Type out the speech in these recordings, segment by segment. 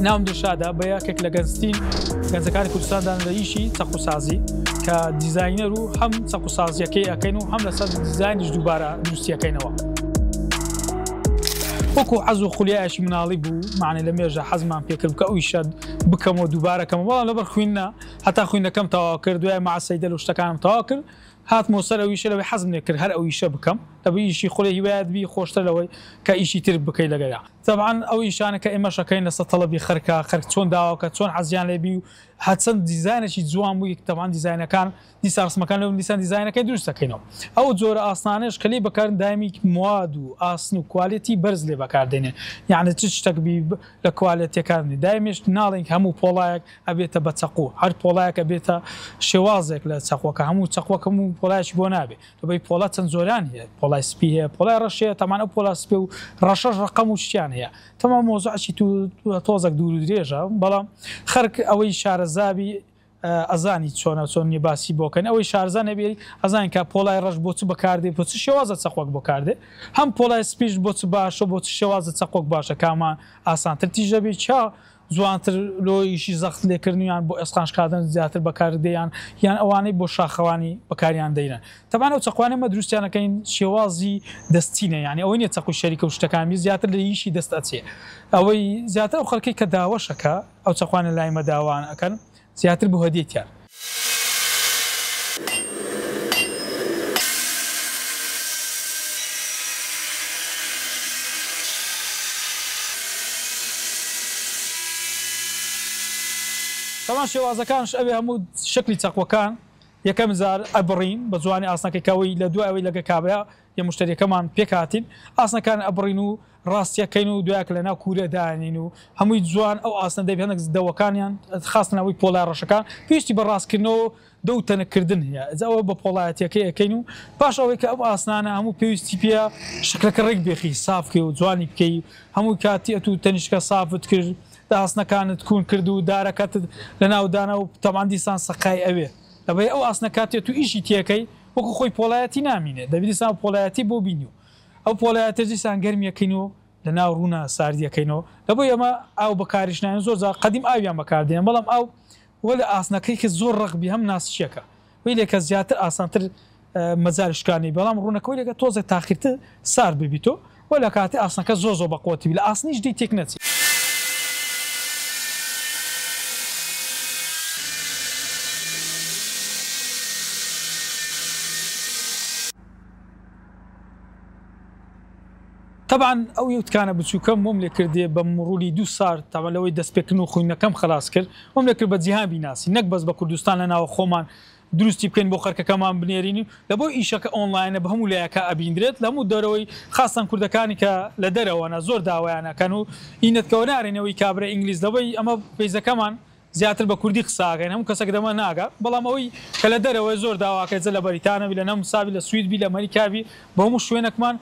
ناوم دڵشادە، بە یەکێک لە گەنجترین گەنجەکانی کوردستان دانرا ئیشی چەقوسازی کە دیزاینەر و هەم چەقوسازیەکەی ئەکەین و هەم لەسەر دیزاینیش دووبارە دروستیەکەینەوە. وەکو حەز و خولیایەکی مناڵی بوو، مەعنی لە مێژە حەزمان پێکرد کە ئەو ئیشە بکەمەوە دووبارە کەمەوە، بەڵام لەبەر خویندنە هەتا خویندنەکەم تەواو کرد، دوای مع سەیدەل و شتەکانم تەواو کرد هاتمەوە سەر ئەو ئیشە، لەوەی حەزم لێ کرد هەر ئەو ئیشە بکەم، دەبوو ئیشی خولێ هیوایەت بی خۆشتر لەوەی کە ئیشی تر بکەی لەگەریا. تەبعەن ئەو ئیشانە کە ئێمەش ئەکەین لەسەر تەڵەبی خەرکە، خەرک چۆن داواکە چۆن حەزیان لێ بی و هەرچەند دیزاینێکی جوان بووی تەبعەن دیزاینەکان دیسان ڕسمەکان لەو دیسان دیزاینەکەی دروست دەکەینەوە. ئەو جۆرە ئاسنانەش کە لێی بەکارن دایمی مواد و ئاسن و کوالێتی بەرز لێ بەکار دێنێ، یەعنی چ شتەک بی لە کوالێتیەکان دایمیش ناڵێین هەموو پۆڵایەک ئەبێتە بە چەقوو، هەر پۆڵایەک ئەبێتە شێوازێک لە چەقوەکە، هەموو چەقوەک هەموو پۆڵایەکی بۆ نابێ. لەبەی پۆڵا چەند جۆران هەیە، پۆڵای سپی هەیە، پۆڵای ڕەش هەیە، تەبعەن ئەو پۆڵا سپی و ڕەشەش ڕەقەم و شتیان هەیە. تەمام مەوزوعەکی تۆزەک دوور و درێژە، بەڵام خەرک ئەوەی شارەزابی ئەزانی چۆنە چۆن نیە باسی بۆ کەن، ئەوەی شارەزا نەبی ئەزانی کە پۆڵای ڕەش بۆ چ بەکاردێ، بۆ چ شێوازە چەقۆک بەکاردێ، هەم پۆڵای سپیش بۆ چ باشە بۆ چ شێوازە چەقۆک باشە، کامان ئاسانتر تیژ دەبی، چا جوانتر لۆ ئیشی زەخت لێکردن یان بۆ ئێسقان شکاندن زیاتر بەکار دێیان یان ئەوانەی بۆ شاخەوانی بەکاریان دەینن. تەبعەن ئەو چەقوانەی ئێمە دروستیان ئەکەین شێوازی دەستینە یانی ئەوەی نیە چەقوی شەریکە و شتەکان بی زیاتر لە ئیشی دەست ئەچێ ئەوەی زیاتر ئەو خەڵکەی کە داوەش ئەکا ئەو چەقوانە لای مە داوان ئەکەن زیاتر بۆ هەدیە تیان. تەبعەن شێوازەکانش ئەوێ هەموو شکلی چەقوەکان یەکەم جار ئەبڕین بە جوانی ئاسنەکەی کە ئەوەی لە دوای ئەوەی لەگە کابرا یە مشتەریەکەمان پێک هاتین ئاسنەکان ئەبڕین و ڕاستیەکەین و دوایەک لەناو کوورە دانین و هەمووی جوان ئەو ئاسنە دەبی هەندێک دەوەکانیان خاستن ئەوەی پۆڵای ڕەشەکان پێویستی بە ڕاستکردنەوە و دەو تەنککردن هەیە ئەجا ئەوە بە پۆڵایەتیەکەی ئەکەین و پاش ئەوەی کە ئەو ئاسنانە هەموو پێویستی پێیە شکلەکە ڕێک بێخی ساف کەی و جوانی بکەی هەموو کاتی ئەتوو تەنیشتکە سافت کرد ئاسنەکانت کوون کرد و دارەکەتت لەناو دانا و تەبعەن دیسان سەقای ئەوێ لەبەی ئەو ئاسنە کاتێ ئەتوو ئیشی تێکەی وەکو خۆی پۆڵایەتی نامینێ دەبی دیسان ئەو پۆڵایەتی بۆ بینی و ئەو پۆڵایەتەش دیسان گەرمیەکەین و لە ناو ڕوونە ساردیەکەینەوە لەبۆی ئەمە ئاو بەکاریش ناێن زۆر جار قەدیم ئاویان بەکار دێنن بەڵام ئاو وەلێ ئاسنەکەی کە زۆر ڕەق بی هەم ناسکیەکە ویلێکە زیاتر ئاسانتر مەجالی شکانی بەڵام ڕوونەکە ویلێکە تۆزێک تاخیرتر سارد ببیتۆ وە لە کاتی ئاسنەکە زۆر زۆر بەقوەتی بی لە ئاسنیش دی تێک نەچی. تەبعەن ئەو یوتکانە بچوکەم وەم لێ کردێ بە مڕوری دوو سار تەبعەن لەوەی دەست پێکردن و خویندنەکەم خەلاس کرد وەم لێ کرد بە جیهان بیناسی نەک بەس بە کوردستان لە ناوە خۆمان دروستی بکەین بۆ خەرکەکەمان بنێرین و لە بۆ ئیشەکە ئۆنڵاینە بە هەموو لایەکا ئەبیندرێت لە هەموو دەرەوەی خاستەن کوردەکانی کە لە دەرەوەنە زۆر داوایان ئەکەن و ئینەتکەوە نارێنەوەی کابرا ئینگلیز لەوەی ئەمە پەیجەکەمان زیاتر بە کوردی قسە ئەکەین هەموو کەسەک دەمە ناگا بەڵام ئەوەی کە لە دەرەوەیە زۆر داواکەی جە لە بەریتانە بی لە نەمسا بی لە سوید بی لە ئەمەریکا بی بۆ هەموو شوێنەکمان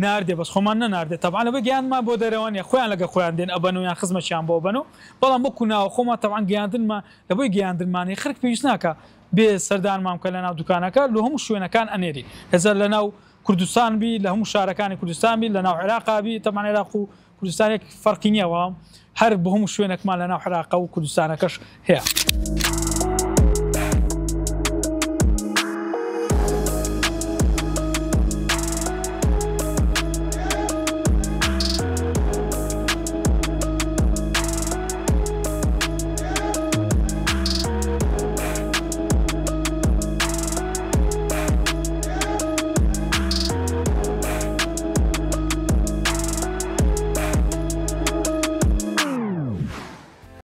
ناردێ بەس خۆمان نەناردێ تەبعەن لەبەر گەیاندمان بۆ دەرەوە نیە خۆیان لەگەڵ خۆیان دێن ئەبەن و یان خزمەکیان بۆ ئەبەن و بەڵام وەکو ناوە خۆمان تەبعەن گەیاندنمان لەبۆی گەیاندنمان هەیە خەرک پێویست ناکا بێ سەردانمان بکە لەناو دوکانەکە لۆ هەموو شوێنەکان ئەنێرین ئێستا لەناو کوردستان بی لە هەموو شارەکانی کوردستان بی لەناو عێراقا بی تەبعەن عێراق و کوردستان یەک فەرقی نیە بەڵام هەر بۆ هەموو شوێنەکمان لەناو عێراقە و کوردستانەکەش هەیە.